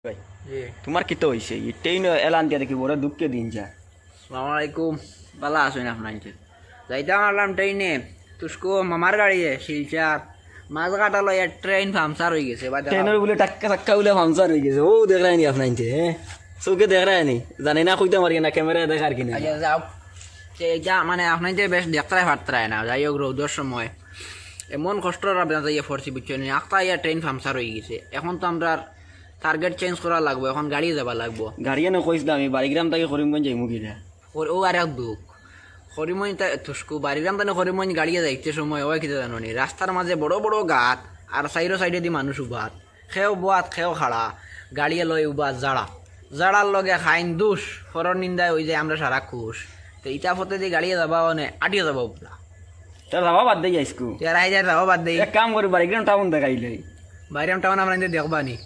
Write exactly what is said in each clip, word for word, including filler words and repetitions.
ভাই, জি। তোমার কিতা অইছে? ই ট্রেইন এলান দিয়া দেখি বড় দুঃখে দিন যা। আসসালামু আলাইকুম। ভালা আছইন আপনাইনতে? যাইতাম আরলাম ট্রেইনে, তুসকু মামার গাড়িয়ে শিলচর। মাছ কাটা লইয়া ট্রেইন পাংচার অইগেছে। বাদে ট্রেইনর বুলে টাক্কা টাক্কা বুলে পাংচার অইগেছে। অউ দেখরায়নি আপনাইনতে, হে? চউখে দেখরায়নি? জানি না, কইতাম পারি না, ক্যামেরায় দেখার কি না। আচ্ছা, যাও। তে ইটা মানে আপনাইনতে বেশ দেখতায় পারতায় না। যাই হোক, রৌদর সময় এমন কষ্টর রাস্তা যাইয়া পড়ছি, বুঝছইন নি? আখতা আইয়া ট্রেইন পাংচার অইগেছে। এখন তো আমরার টার্গেট চেঞ্জ করা লাগবো, এখন গাড়িয়ে যাবা লাগবো। গাড়িয়ে না কইস না, আমি বাড়িগ্রাম থাকি করিমগঞ্জ যাইমু কিনা? কর-, অউ আরেক দুঃখ। করিমগঞ্জ তা-, তুসকু বাড়িগ্রাম থাকি করিমগঞ্জ গাড়িয়ে যাইতে সময় অয় কিতা জানো নি? রাস্তার মাঝে বড় বড় গাত, আর চাইরো সাইডেদি মানুষ উবাত। কেউ বওয়াত, কেউ খাড়া, গাড়িয়ে লয় উবাত জাড়া। জাড়ার লগে খাইন দুষ, পরর নিন্দায় অইযায় আমরা সারা খুশ। তে ইটা পথেদি গাড়িয়ে যাবা অনে, আটিয়ে যাবা উবলা। তে যাওয়া বাদ দেই আইজকু। তে আর আইজ আর যাওয়া বাদ দেই। এক কাম করি, বাড়িগ্রাম টাউন দেখাইলাই। বাড়িগ্রাম টাউন আপনাইনতে দেখবা নি?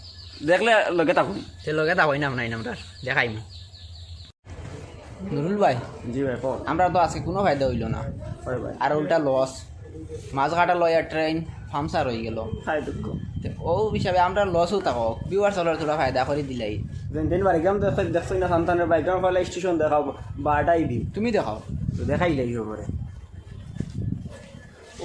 দেখলে লগে থাকইন। তে লগে থাকইন আপনাইন, আমরা দেখাইমু। নুরুল ভাই, জি ভাই, কও। আমরা তো আজকে কুনু ফায়দা অইলো না। হয় ভাই। আর উল্টা লস। মাছ কাটা লইয়া ট্রেইন পাংচার অইগেলো। হায় দুঃখ। তে অউ হিসাবে আমরার লসও থাকউক, ভিউয়ার্স অকলর থুড়া ফায়দা করি দিলাই। যেন দিন বাড়িগ্রাম দেখ-, দেখছইন না, সন্তানর বাড়িগ্রাম ফালা স্টেশন দেখাও, বারোটাই দিন। তুমি দেখাও। তো দেখাইলাই সবরে।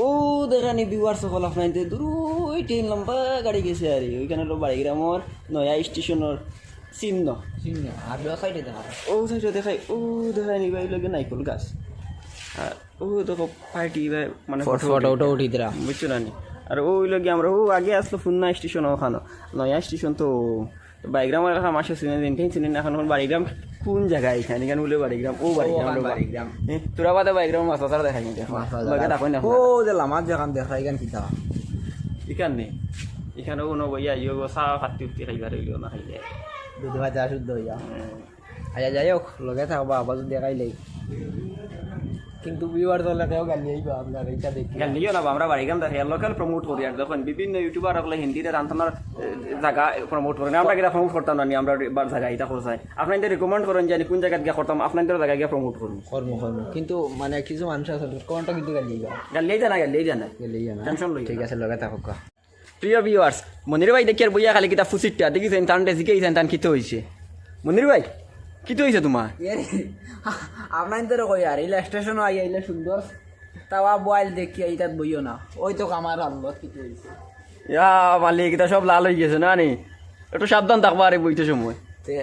অউ দেখরায়নি ভিউয়ার্স অকল আপনাইনতে, দুরু অউ ট্রেইন লম্বা গাড়ি গেছে আরি, অউখান অইলো বাড়িগ্রামর নয়া স্টেশনর চিহ্ন। চিহ্ন, আর অউ সাইডে দেখাও। অউ সাইডে দেখাই, অউ দেখরায়নি ভাই, অউ লগে নাইকল গাছ। আর অউ দেখো পার্টি ভাই, মানে ফটো ফটো উঠি দিরা। বুঝছো না নি? আর অউ লগে আমরা অউ আগে আছলো পুরনা স্টেশন, অখানো নয়া স্টেশন তো তো বাড়িগ্রাম এলাকা মাসে চিনে দিন, ঠিক চিনি না, এখন বাড়িগ্রাম কুন জাগা ইখান? ইখান বুলে বাড়িগ্রাম, অউ বাড়িগ্রাম, অখান অউ বাড়িগ্রাম। বাড়িগ্রাম। এ, তোরা বাদে বাড়িগ্রাম মাছ বাজার দেখাই নি, দেখো। মাছ বাজার। লগে থাকো না। অউ যে লামার যেখান দেখাই, ইখান কিতা? ইখান নি। ইখান অউ নবইয়া ইয়ে গো, চা পাতি উতি খাইবার অইলো না খাইলে। দুধ ভাজা শুদ্ধ অইয়া। হুম। আচ্ছা, যাই হোক, লগে থাকবা, আবার যদি দেখাইলে। কিন্তু ভিউয়ার দলে কেউ গালি আইবা আপনার, ইটা দেখি। গালি আইও না, আমরা বাড়িগ্রাম দেখি, আর লোকাল প্রমোট করি। আর দেখইন, বিভিন্ন ইউটিউবার অকলে হিন্দিরে রান্ধনার, এ, জাগা প্রমোট করেন, আমরা কিতা প্রমোট করতাম না নি, আমরা বার জাগা ইটা করছাই। আপনাইনতে রিকমেন্ড করইন যে কুন জাগাত গিয়া করতাম, আপনাইনতে জাগা গিয়া প্রমোট করমু। করমু, করমু। কিন্তু মানে কিছু মানুষ আছে, কমেন্টও কিন্তু গালি আইবা। গালি আইতা না, গালি আইতা না। গালি আইবা না। টেনশন লইও ঠিক না। আছে, লগে থাকো। প্রিয় ভিউয়ার্স, মনির ভাই দেখিয়ার বইয়া খালি কিতা ফুসিট্টা, দেখিছইন, তানরে জিকাইছইন, তান কিতা অইছে? মনির ভাই, কিতা অইছে তোমার? এরে, আপনাইনতরে কই আর, ইলা স্টেশনো আইয়া ইলা সুন্দর তাওয়া বইল দেখিয়া ইতাত বইও না। অউ তো আমার হালত কিতা অইছে। ইয়া মালিক, ইতা সব লাল অইগেছে না নি? একটু সাবধান থাকবা আরে বইতে সময়। তে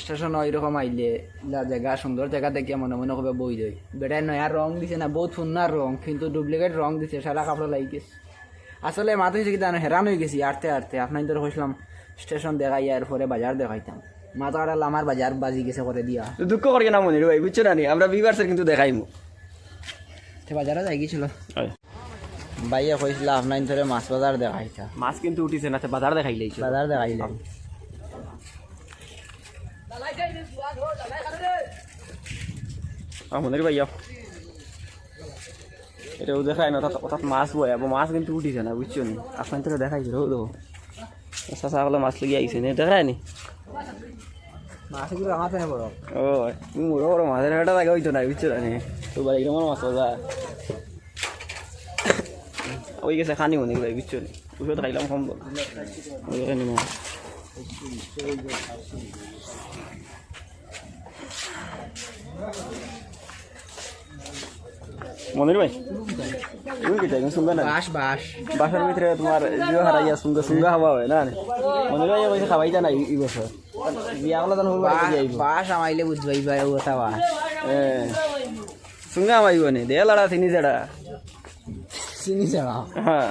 স্টেশনো অইরকম আইলে, ইলা জাগা, সুন্দর জাগা দেখিয়া মনে মনে কইবা বই দেই। বেটায় নয়া রং দিছে না, বউত হুন্না রং, কিন্তু ডুপ্লিকেট রং দিছে, সারা কাপড় লাগি গেছে। আসলে মাত অইছে কিতা জানো, হেরান অইগেছি আটতে আটতে। আপনাইনতরে কইছলাম স্টেশন দেখাইয়া, এরপরে বাজার দেখাইতাম। মাথা কাটা লামার বাজার বাজি গেছে করে দিয়া। তো দুঃখ করিও না মনির ভাই, বুঝছো না নি? আমরা ভিউয়ার্সরে কিন্তু দেখাইমু। তে বাজারো যাইগি ছিল। হয়। ভাইয়ে কইছলা আপনাইনতরে মাছ বাজার দেখাইতা। মাছ কিন্তু উঠিছে না, তে বাজার দেখাইলাইছো। বাজার দেখাইলাই। আ, মনির ভাই, আও। ইটা অউ দেখরায়নি, অতাত, অতাত মাছ বয়, আবার মাছ কিন্তু উঠিছে না, বুঝছো নি? আপনাইনতরে দেখাইছি, অউ দেখো। চাচা অকলে মাছ লইয়া আইছে নি, দেখরায়নি? মাছ এগুলো আমার থেকে বড়। ও, তুমি বড় বড় মাছের একটা জাগা অইতো না, বুঝছো না নি? তো বাড়ি গ্রামর মাছ বাজার। অইগেছে খানি মনির ভাই, বুঝছো নি? অষুধ খাইলাম কম বল। অউ দেখরায়নি মাছ। মনির ভাই, তুমি কিতা, তুমি সুঙ্গা না? বাঁশ, বাঁশ। বাঁশর ভিতরে তোমার জিও হারাইয়া সুঙ্গা, সুঙ্গা খাওয়া অয় না? মনির ভাই কইছে খাওয়াইতা না ই, ই বছর। বিয়া করলে তখন বাঁশ, বাঁশ আমাইলে বুঝবায়, অউ কথা বাঁশ। এ, সুঙ্গা আমাইবো নি, দে লড়া চিনি ছাড়া। চিনি ছাড়া। হ্যাঁ।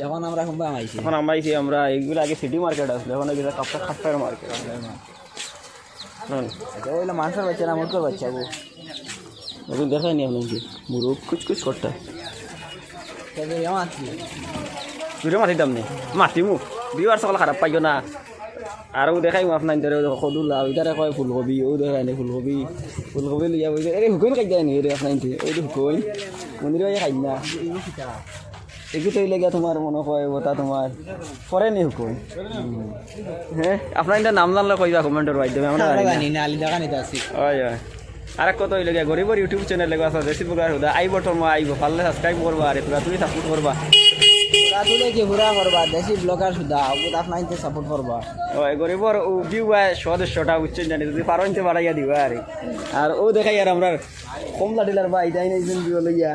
এখন আমরা কোনবা আইছি? এখন আমরা আইছি, আমরা এইগুলা আগে সিটি মার্কেট আছিল, এখন অইগেছে কাপ্তান, কাপ্তান মার্কেট। হুম। আচ্ছা, অউ অইলো মানষর বাইচ্চা না মুরগর বাইচ্চা গো? অখন দেখাইনি আপনাইনতরে, মুরগ কুচকুচ করতা। তবে ইয়া মারছি। জুরে মাতিতাম নি, মাতিমু। ভিউয়ার্স অকল খারাপ পাইও না। আর অউ দেখাইমু আপনাইনতরে, অউ দেখো কদু লাউ, ইতারে কয় ফুলকবি, অউ দেখরায়নি ফুলকবি, ফুলকবি লইয়া বইছে। এরে হুকইন খাইতায় নি, এরে আপনাইনতে, অউ দেখো হুকইন। মনির ভাইয়ে খাইন না। এগু তো অইলে গিয়া তোমার মনো কয়, অটা তোমার ফরেনি হুকইন। হ্যাঁ, আপনাইনতর নাম জানলে কইবা কমেন্টর মাধ্যমে, আমরা জানি না। জানি না, আলি দোকানে তো আছি। অয়, অয়। আরেক কথা অইলো গিয়া, গরিবর YouTube চ্যানেল এগু আছে, দেশি বুগার হুদা, আইবো তো মা আইবো, পারলে সাবস্ক্রাইব করবা, আরে পুরা তুমি সাপোর্ট করবা। তাহলে কি পুরা করবা, দেশি ব্লগার সুদা, ও আপনাইতে সাপোর্ট করবা। ওই গরিবর ও ভিউ ভাই সদস্যটা বুঝছইন জানি, যদি পারইন তে বাড়াইয়া দিবা আরে। আর ও দেখাই আর আমরার কমলা ডিলার ভাই, তাইন একজন ভিউ লইয়া,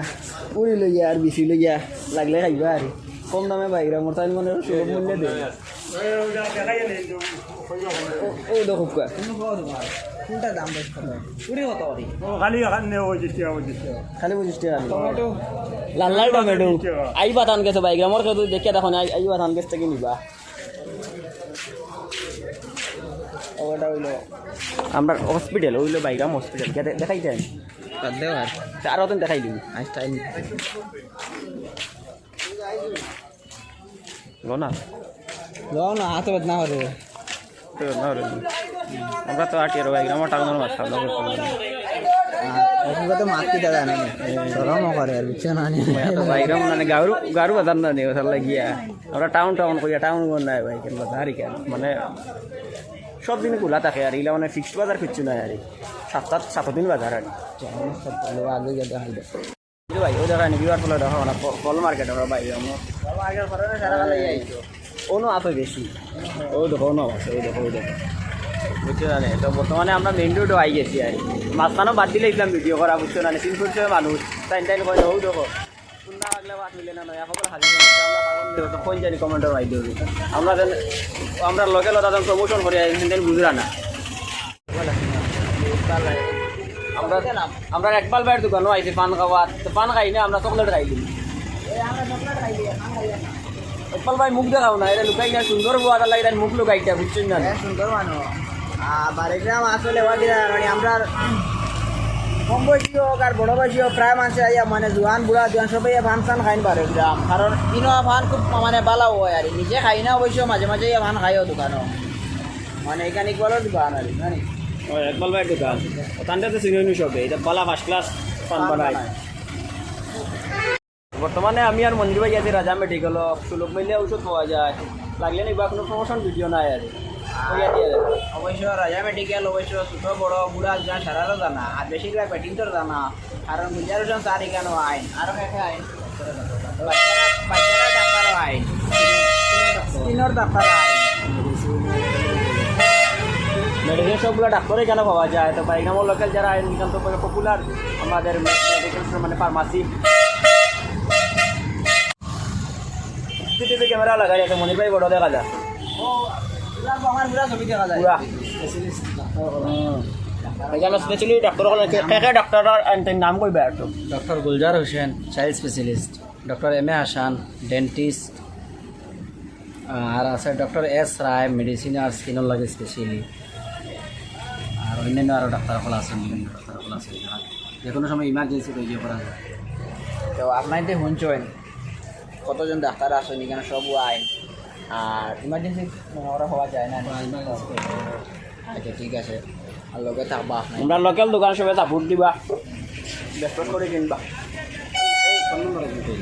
উড়ি লইয়া আর বিসি লইয়া লাগলে খাইবা আরে। কম দামে ভাই, গ্রামর তাইন মানে সুলভ মূল্যে দেয়। ও, ও দেখো কা। কোনটা দাম বেশ কত? উড়ি কত করি? ও, খালি এখান নিয়ে পঁচিশ টাকা, পঁচিশ টাকা। খালি পঁচিশ টাকা খালি। টমেটো? লাল লাল টমেটো। পঁচিশ টাকা। আই বাতান গেছে ভাই, গ্রামর কেউ দেখিয়া দেখো না, আই, আই বাতান গেছ থাকি নিবা। ওটা হইলো আমরার হসপিটাল, হইলো বাইগ্রাম হসপিটাল। কে দে-, দেখাই দেন? বাদ দেও আর। আরো দিন দেখাই দিবি। আজ টাইম। লো না। লো না, হাতে বেদনা করে। তো না রে। আমরা তো আটি আর বাইগ্রাম টাউনর মাছ খাওয়া দাওয়া করতে পারি না। আর ওখানে তো মাছ কিটা জানে না। শরমও করে আর, বুঝছো না নি? তো বাইগ্রাম মানে গারু, গারু বাজার না নি, ওটার লাগিয়া। আমরা টাউন টাউন কইয়া, টাউন কোন নাই ভাই, কেন বাজার আর কেন? মানে সব দিন খোলা থাকে আর, ইলা মানে ফিক্সড বাজার কিচ্ছু নাই আর। সাত, সাত, সাত দিন বাজার আর। আগে গিয়ে দেখা হইলো। এই ভাই, ওই দেখো, আমি ভিউয়ার ফলো দেখো, আমরা ফ-, ফল মার্কেট আমরা ভাই, আমরা ফল মার্কেট করে না, সারা ভালো এই তো। অনু আছে বেশি। ওই দেখো, অনু আছে, ওই দেখো, ওই দেখো। বুঝছো না নি? তো বর্তমানে আমরা মেইন রোডও আই গেছি আর। মাঝখানেও বাদ দিলে ইসলাম ভিডিও করা, বুঝছো না নি? তিন ফুট মানুষ, টাইম টাইম করে, ওই দেখো। সুন্দর লাগলে বাদ মিলে না, নয়া খবর হাজির হয়েছে, আমরা খবর নিয়ে তো কোন জানি কমেন্টের মাধ্যমে। আমরা যেন, আমরা লোকাল ওটা যেন প্রমোশন করি, আর দিন বুঝরা না। আমরা, আমরা একবাল ভাইর দোকানো আইছি পান খাওয়া, তো পান খাই না, আমরা চকলেট খাই দিই। ইকবাল ভাই মুখ দেখাও না, এটা লুকাই না, সুন্দর বুয়া লাগে, তাই মুখ লুকাইটা, বুঝছইন না? হ্যাঁ, সুন্দর মানুষ। আর বারেগ্রাম আসলে ওয়াদিরা, মানে, আমরা কম বয়সী হোক আর বড় বয়সী হোক, প্রায় মানুষে আইয়া, মানে, জুয়ান, বুড়া, জুয়ান সবাই ইয়া পান চান খাইন বারেগ্রাম। কারণ ইনো পান খুব, মানে, বালা হয় আর নিজে খাই না অবশ্য, মাঝে মাঝে ইয়া পান খাইও দোকানো। মানে, এখানে ইকবালর দোকান আর কি, জানি। ও, ইকবাল ভাইর দোকান। ও, তানটা তো চিনি সবে। এটা বালা ফার্স্ট ক্লাস পান পান বানায়। বানায়। বর্তমানে আমি আর মঞ্জু ভাই আছি রাজা মেডিকেল, সুলভ মূল্যে ঔষধ পাওয়া যায়। লাগলে নিবা, কোনো প্রমোশন ভিডিও নাই আর। কইয়া দিয়া যাবে। অবশ্য রাজা মেডিকেল, অবশ্য ছোট বড় বুড়া যা সারারও জানা, আর বেশিরভাগ বেটিন্তর জানা। কারণ গুলজার হোসেন স্যার এখানে আইন, আরো কে কে আইন? বাচ্চারা, বাচ্চারা ডাক্তারও আইন, স্কিনর ডাক্তার আইন। মেডিকেল সবগুলো ডাক্তার এখানে পাওয়া যায়। তো বাইগ্রামর লোকাল যারা আইন, এখান তো পপুলার আমাদের মেডিকেল মানে ফার্মাসি। সিসিটিভি ক্যামেরা লাগাই আছে, মনির ভাই বড় দেখা যায়। ও, পুরা বাংলার পুরা ছবি দেখা যায়। পুরা। হুম। এখানে স্পেশালি ডাক্তার হকল, কে, কে, কে ডাক্তার আর, আর তার নাম কইবা একটু? Doctor Gulzar Hossain, child specialist, doctor M A Hasan, dentist, আর আছে ডক্টর এস রায়, মেডিসিন আর স্কিনর লাগে স্পেশালি, আর অন্যান্য আরও ডাক্তার হকল আছে, বিভিন্ন ডাক্তার হকল আছে। যে কোনো সময় ইমার্জেন্সি তো ইয়ে করা যায়। তো আপনাইতে শুনছইন, কতজন ডাক্তার আছইন, এখানে সব আইন। আর ইমার্জেন্সি মনে করা হওয়া যায় না। হ্যাঁ, ইমার্জেন্সি। আচ্ছা, ঠিক আছে। আর লগে থাকবা আপনি। আমরা লোকাল দোকান সবে সাপোর্ট দিবা। বেশ করে কিনবা। ফোন নাম্বার আছে তো?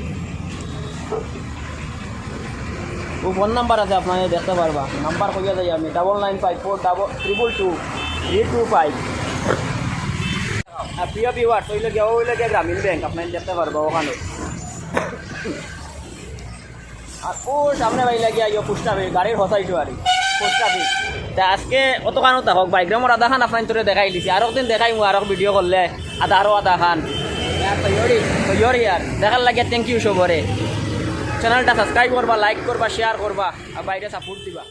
ও ফোন নাম্বার আছে, আপনারা দেখতে পারবা। নাম্বার কইয়া যাই আমি, double nine five four double triple two three two five. আর প্রিয় ভিউয়ার্স, ওই লগে, ওই লগে গ্রামীণ ব্যাংক, আপনারা দেখতে পারবা ওখানে। আর ও সামনে ভাই লাগিয়া আইও পোস্ট অফিস, গাড়ির হসাই জুয়ারি পোস্ট অফিস। তা আজকে অতখানো থাকক, বাইগ্রামর আধাখান আপনাইন্তরে দেখাই দিছি। আরক দিন দেখাইমু, আরক ভিডিও করলে আধা, আরো আধাখান। তৈরি, তৈরি আর দেখার লাগে thank you সবরে। চ্যানেলটা সাবস্ক্রাইব করবা, লাইক করবা, শেয়ার করবা, আর বাইরে সাপোর্ট দিবা।